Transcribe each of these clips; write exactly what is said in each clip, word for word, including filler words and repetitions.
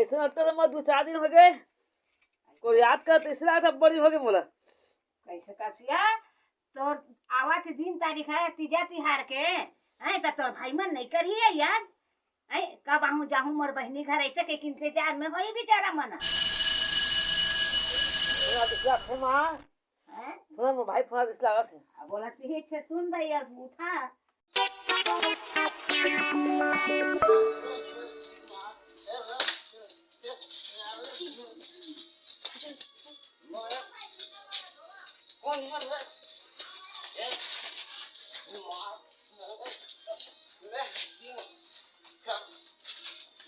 अइसे लगता था, मैं दू चार दिन हो गए, कोई याद करते, इसलिए आज बड़ी हो गई बोला। कैसे कसिया, तोर आवत दिन तारीख है तीजा तिहार के, हैं, त तोर भाई मन नहीं करिए याद, हैं, कब आहूँ जाहूँ मोर बहिनी घर, ऐसे के इंतजार में होई बेचारा मन। बोला तो क्या थे माँ? हैं? फोन में भाई फोन इसलिए आवत है। अब बोला तो ये छे सुन दे यार, उठा।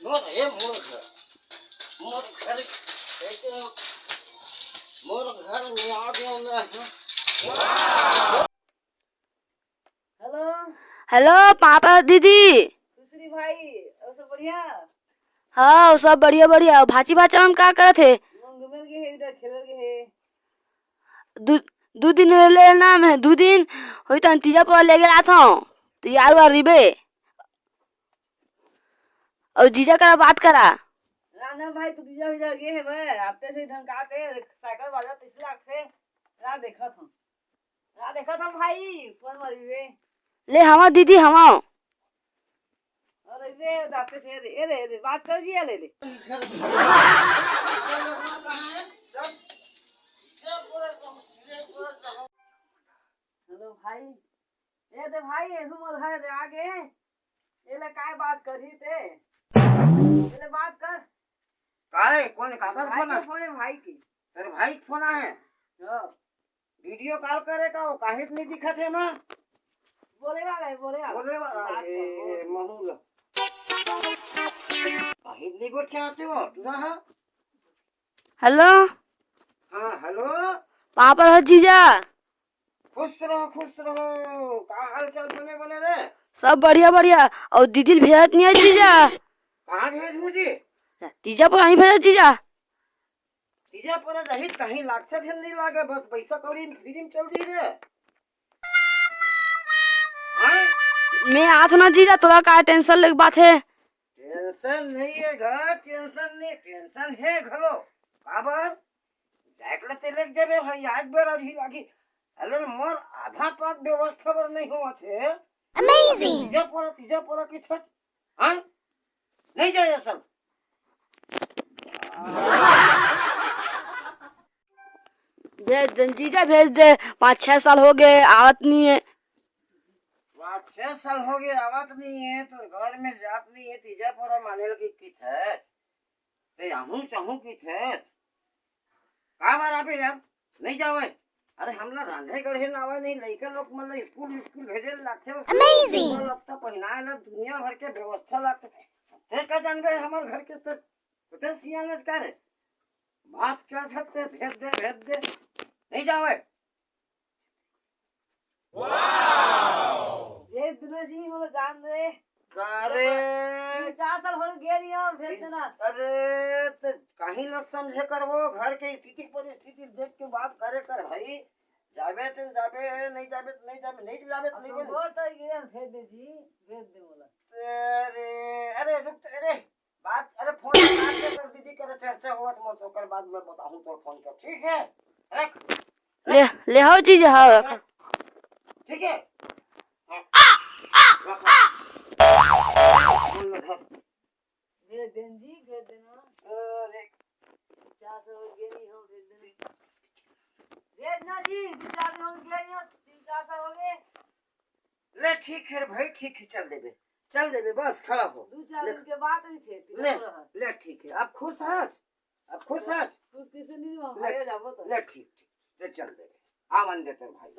मोर हे मोर घर, मोर घर, मोर घर में आ गया मैं। हेलो। हेलो, पापा दीदी। खुसरी भाई, और सब बढ़िया? हाँ, सब बढ़िया, बढ़िया। भाची भाचा मन का करत हे? मन घूमे गे हे, इधर खेले गे हे। दू, दू दिन ले नाम है, दू दिन होई तन तीजा पर ले गेल आथों, तो यार वार रिबे। और जीजा करा बात करा। ना, ना भाई, तू जीजा, जीजा गे हे बे, आपते से धमकाते, साइकिल बाजा तीस लाख से, ना देखत हूँ। आ, देखा था भाई, फोन मारी वे। ले हवा दीदी, हवा। अरे वे, दाते से, ए रे, ए रे, बात कर जिया, ले ले। हेलो भाई, ए दे भाई, ए दे मोर घर दे आगे। ए ले काय बात करही ते? ए ले बात कर। काय? कोन काकर भाई फोन के है? फोन है भाई के। तेरे भाई के फोन है? हाँ। वीडियो कॉल करे का, वो काहे नहीं दिखत है ना? बोले वाला है, बोले वाला। बोले वाला, बात ए, कर, बोल। महूल। काहे नहीं गोठियाते हो, तू रहा? हेलो। हाँ, हेलो। पापा हो जीजा। खुश रहो, खुश रहो। का हाल चाल बने, बने रे? सब बढ़िया, बढ़िया। और दीदी भेजत नहीं है जीजा। कहाँ भेजूँ जी? तीजा पर नहीं भेजत जीजा। तीजा पर रही, कहीं लागथे थे नहीं लागे, बस पैसा कौड़ी में फ्री में चल दी रे। हाँ? मैं आज ना जीजा, तोला का टेंशन लेके बात है? टेंशन नहीं है घर, टेंशन नहीं, टेंशन है घलो। काबर? जाए के ते लेके जाबे भाई, आज बेर और ही लागी। अरे मोर आधा पात व्यवस्था बर नहीं होवत है। Amazing। तीजा पर, तीजा पर की छच। हाँ? नहीं जाए सब। भेज दे जीजा, भेज दे। पाँच छह साल हो गए, आवत नहीं है। पाँच छह साल हो गए, आवत नहीं है, तो घर में जात नहीं है, तीजा पोरा माने लगी की थे। ते आहू चाहू की थे। का बार आबे यार, नहीं जावे। अरे हमला रांधे गढ़े ना आवे नहीं, लइका लोग मन ला स्कूल, स्कूल भेजे लागथे। Amazing। लगता पहिनाए ला दुनिया भर के व्यवस्था लागथे। ते का जानबे हमर घर के ते, ते सियान का रे। बात क्या था ते, भेज दे, भेज दे। नहीं जावे। भेज देना जी, मोला जान दे। अरे। तीन चार साल हो गए नहीं, हम भेज देना। अरे, तो कहीं न समझे कर, वो घर के स्थिति परिस्थिति देख के बात करे कर भाई। जाबे तो जाबे, नहीं जाबे तो नहीं जाबे, नहीं जाबे तो नहीं अब बोल। बोल तो ये भेज दे जी, भेज दे बोला। अरे, अरे रुक तो, अरे। बात, अरे फोन काट के कर दीदी, करे चर्चा हुआ तो मैं तो ओकर बाद में बताहूँ तो फोन कर, ठीक है? रख। ले, ले हो जीजा, हाँ, रख। ठीक है? हाँ। रख। फोन में धर। भेज देन जी, भेज देना। अरे। चार सौ हो गए नहीं हो, भेज देना। भेजना जी, दो चार दिन हो गए नहीं हो, तीन चार सौ हो गए। ले ठीक है रे भाई, ठीक है, चल देबे, चल देबे, बस खड़ा हो। दो चार ले, दिन के बाद ही थे, ले, ले ठीक है, अब खुश हस, अब खुश हस। खुश कैसे नहीं हुआ? ले, ले ठीक, ठीक, ले चल देबे, आवन दे तोर भाई।